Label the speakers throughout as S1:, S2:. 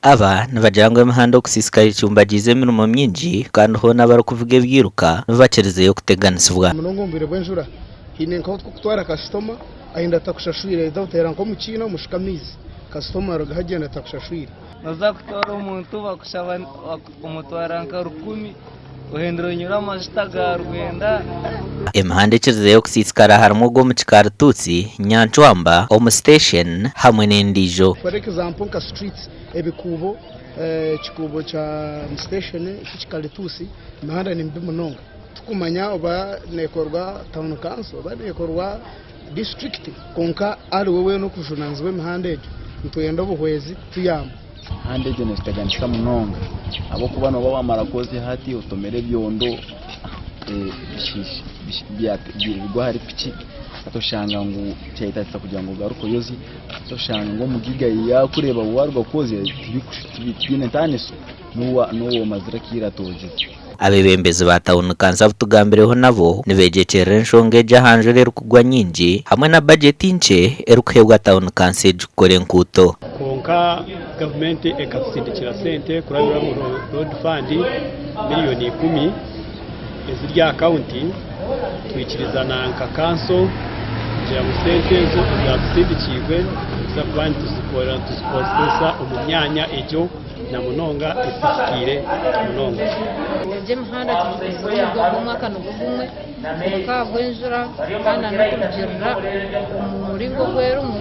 S1: Aba nibagira ngu emihanda okusiisikara ecumbagiize emirimo mingi kandi hoona abarikuvuga ebyiruka nibo bakirizeyo kuteganisibwa.
S2: Munonga omu bwire bw'enjura haine nk'ahu turikutwara kasitoma ayenda atakushashwire aija oteera nk'omu kiina omushuka amaizi kasitoma arugaho agyenda atakushashwire.
S3: Noza kutoora omuntu bakushaba omutwara nka rukumi ohindura onyure amajuta ga rwenda.
S1: Emihanda ekirizeyo kusiisikara harimu ogw'omu Kikaarituusi, Nyanchwamba, omu Station hamwe n'endiijo.
S2: For example nka streets, ebikuubo, ekikuubo kya station eky'ekikarituusi emihanda ni mibi munonga tikumanya oba nekorwa town council oba nekorwa district kwonka ahariwe weena okujunanizibwa emihanda egyo nitwenda obuhwezi kutuyamba.
S4: Emihanda egyo netuteganisa munonga ahabw'okuba nooba waamara kwozya hati otomera ebyondo bigwa ahari piki hati oshanga ngu kyayetagisa kugira ngu ogaruke oyozye hati oshanga ngu omugaiga yaakureeba waaruga kwozya tibiine ntaaniso n'ou omazire akaire atoogize.
S1: Abeebembezi ba tauni kanso abu tugambireho nabo nibeegyekyerera enshonga egi aha njura erikugwa nyingi hamwe na bajeti nkye erikuheebwa tauni kanso egi kukora enkuuto.
S5: Kwonka gavumenti ekatusindikira sente kurabira omu Road Fund miriyoni ikumi eziri aha kaunti twikirizana nka kanso kugira ngu sente ezo ezatusindikiirwe nituza kuba nituzikozesa omu myanya egyo. na munonga esisikaire munonga.
S6: Egi emihanda tugikuzire omu omwaka nigwo gumwe kwonka ahabw'enjura kandi na n'okurugiirira omu muringo ogu erimu,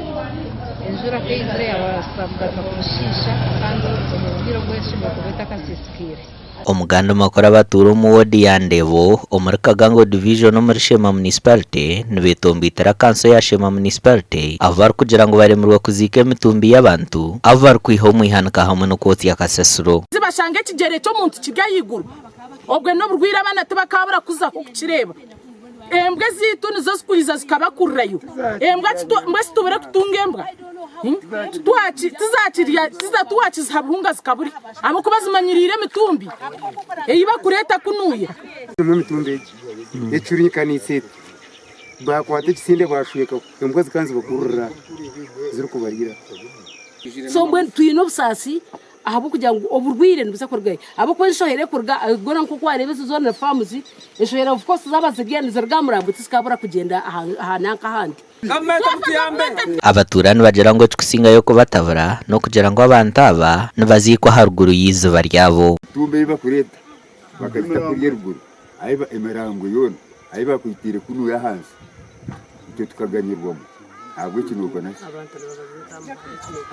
S6: enjura ku eizire yaabaasa kugaruka kugishiisha kandi omu bwire obu eshemereire kuba etakasiisikaire.
S1: Omuganda Makuru abatuura omu woodi ya Ndebo omuri Kagango Division omuri Sheema Municipality nibetomboitera kanso ya Sheema Municipality ahu barikugira ngu baremirwe kuziika emitumbi y'abantu abu barikwiha omu ihanika hamwe n'okwotsya kasasiro.
S7: Bashanga ekigyere ky'omuntu kiri ahaiguru, obwe n'oburwaire abaana tibakaabura kuzaho kukireeba. Embwa ezaitu nizo zikwiza zikabakurirayo. Embwa mbwenu titubure kutunga embwa? Tizakirya tiwakiziha buhunga zikaburya ahabw'okuba zimanyiriire emitumbi ei bakureeta kunuya.
S8: Nimwo emitumbi egi ecurinkaniise eti, baakwata ekisinde baashwekaho, embwa zikaba nizibakururira zirikubariira.
S9: So mbwenu twine obusaasi ahabw'okugira ngu oburwaire nibuza kuruga hi? Ahabw'okuba enshohera erikuruga hoona nk'oku waareeba ezi zoona ni faamuzi, enshohera of course zaaba zirya niziruga aha murambo tizikaabura kugyenda aha nanka ahandi.
S1: Abatuura nibagira ngu ekikusingayo kubatabura n'okugira ngu abantu aba nibaziikwa aharuguru y'eiziba ryabo.
S8: Emitumbi ei bakureeta bakagita kuriya eruguru ahi emirambo yoona ahi bakwitiire kunuya ahansi itwe tukaganyirwamu ahabw'ekinuuko naki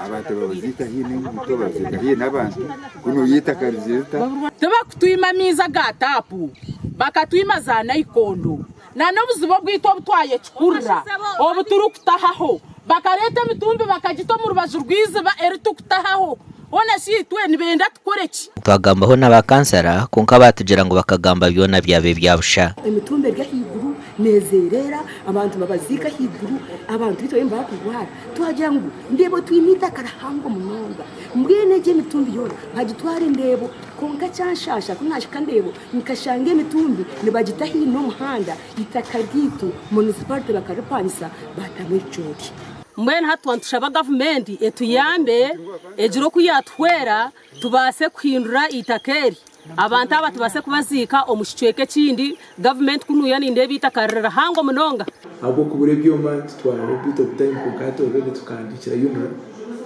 S8: abantu nibabaziika haihi n'enguuto babaziika haihi n'abantu kunuya eitaka rizire rita.
S7: Tibakutwima amaizi aga taapu, bakatwima za naikondo Na n'obuzibu obwaitu obu twayekihurira obu turikutahaho. Bakareeta emitumbi bakagita omu rubaju rw'eiziba eri turikutahaho. Hoona shi itwe nibenda tukore ki?
S1: Twagambaho na ba kansara kwonka baatugira ngu bakagamba byona byaba ebya busha.
S9: Emitumbi eri ahaiguru nezereera, abantu nibabaziika ahaiguru, abantu beitu bariyo nibakurwara. Twagira ngu Ndeebo twine eitaka rihango munonga, mbwenu egi emitumbi yoona bagitware Ndeebo. Kwonka kyanshaasha ku naahika Ndeebo Nkashanga emitumbi nibagita haihi n'omuhanda, eitaka ryaitu munisiparite bakaripangisa baatamu ebicoori.
S10: Mbwenu hati twaba nitushaba gavumenti etuyambe egire oku yaatuhwera tubaase kuhindura eitaka eri, abantu aba tubaase kubaziika omu kicweka ekindi, gavumenti ku nuuya nindeeba eitaka riri rihango munonga.
S11: Ahabw'okubura ebyoma tutwara a bit of time kwonka hati already tukahandiikira UNRA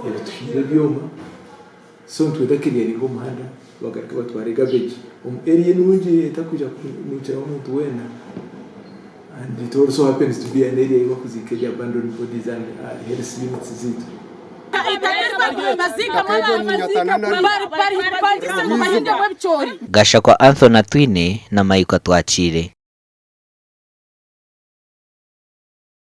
S11: ebituhaire ebyoma. So nitwenda clearinga omuhanda bagaruke batware garbage omu area enungi etakwija kunukiraho omuntu weena and it also happens to be an area ei bakuziika eri abandoned bodies and health units zaitu.
S1: Gashakwa Anthony Atwine na Mayuka Twakiire.